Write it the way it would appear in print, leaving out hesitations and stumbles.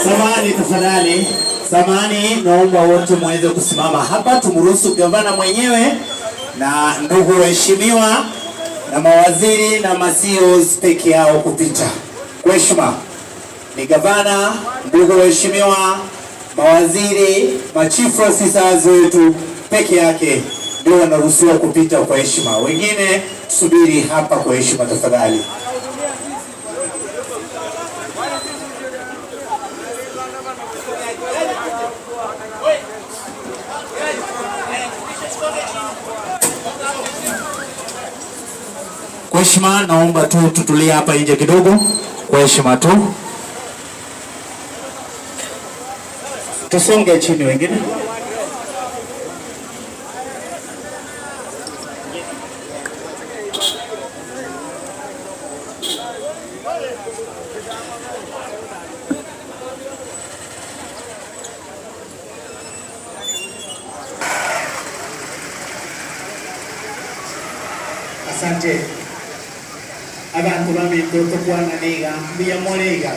Samahani tafadhali, samahani, naomba wote muweze kusimama hapa, tumruhusu gavana mwenyewe na ndugu waheshimiwa na mawaziri na ma-CEOs peke yao kupita. Kwa heshima ni gavana, ndugu waheshimiwa, mawaziri, machief officers wetu peke yake ndio wanaruhusiwa kupita kwa heshima, wengine tusubiri hapa kwa heshima tafadhali. Kwa heshima naomba tu tutulie hapa nje kidogo, kwa heshima tu tusonge chini wengine. Asante abantu baminto tukwananiga mbuya moriga.